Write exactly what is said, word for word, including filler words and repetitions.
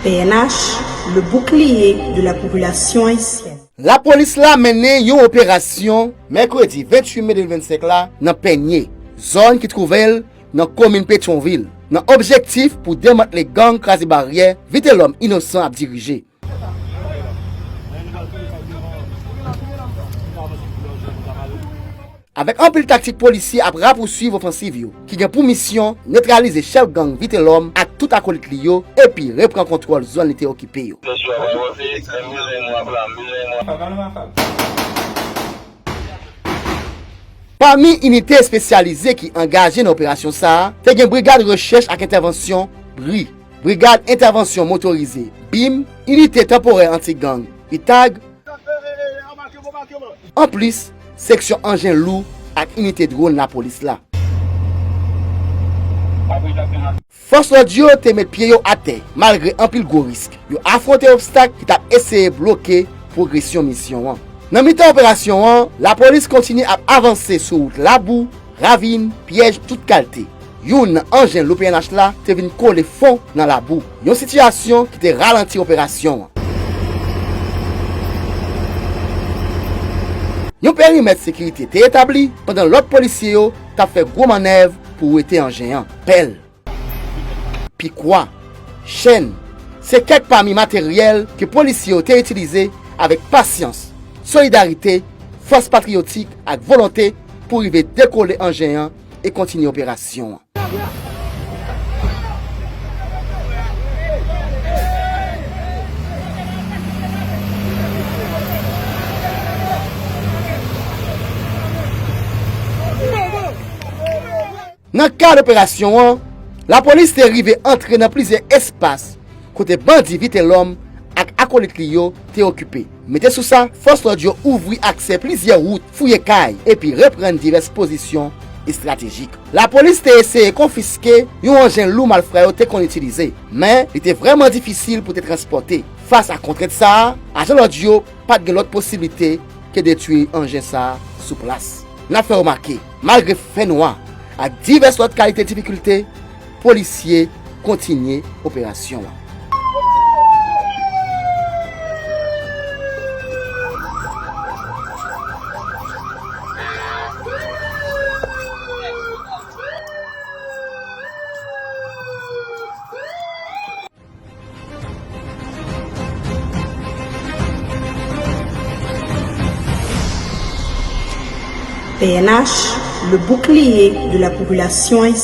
P N H, le bouclier de la population haïtienne. Lapolis la mennen yon operasyon mèkredi venntuit me de mil vennsenk la nan Pènye, zòn ki twouve l nan komin Petyonvil, nan objektif pou demantle gang kraze baryè Vitelhomme Innocent ap dirije. Avèk anpil taktik, polisye ap rapousuiv ofansiv yo, ki gen pou misyon netralize chèf gang Vitelhomme ak tout akolit li yo, epi repran kontwòl zòn li te okipe yo. Pami inite espesyalize ki angaje nan operasyon sa a, te gen Brigad Rechèch ak Entèvansyon, bri, Brigad Entèvansyon Motorize, bim, Inite Tanporè Anti-Gang, itag, anplis seksyon anjen lou ak inite dwòn lapolis la. Fòs lòd yo te met pye yo atè malgre anpil gwo risk. Yo afwonte obstak ki t ap eseye bloke pwogresyon misyon an. Nan mitan operasyon an, lapolis kontinye ap avanse sou wout labou, ravin, pyèj tout kalte. Youn nan anjen lou P N H la te vin kole fon nan labou, yon sitiyasyon ki te ralanti operasyon an. Yon perimèt sekirite te etabli pandan lòt polisye yo t ap fè gwo mannèv pou wete anjen an. Pèl, pikwa, chèn, se kèk pami materyèl ke polisye yo te itilize avèk pasyans, solidarite, fòs patriyotik ak volonte pou rive dekole anjen an e kontinye operasyon an. Nan kad operasyon an, lapolis te rive antre nan plizyè espas kote bandi Vitelhomme ak akolit li yo te okipe. Mete sou sa, fòs lòd yo ouvri aksè plizyè wout, fouye kay, epi reprann divès pozisyon estratejik. Lapolis te eseye konfiske yon anjen lou malfra yo te konn itilize, men li te vrèman difisil pou te transpòte. Fas a kontrent sa a, ajan lòd yo pa t gen lòt posiblite ke detwi anjen sa a sou plas. N ap fè remake, malgre fènwa ak divès lòt kalite difikilte, polisye kontinye operasyon an. P N H, le bouclier de la population haïtienne.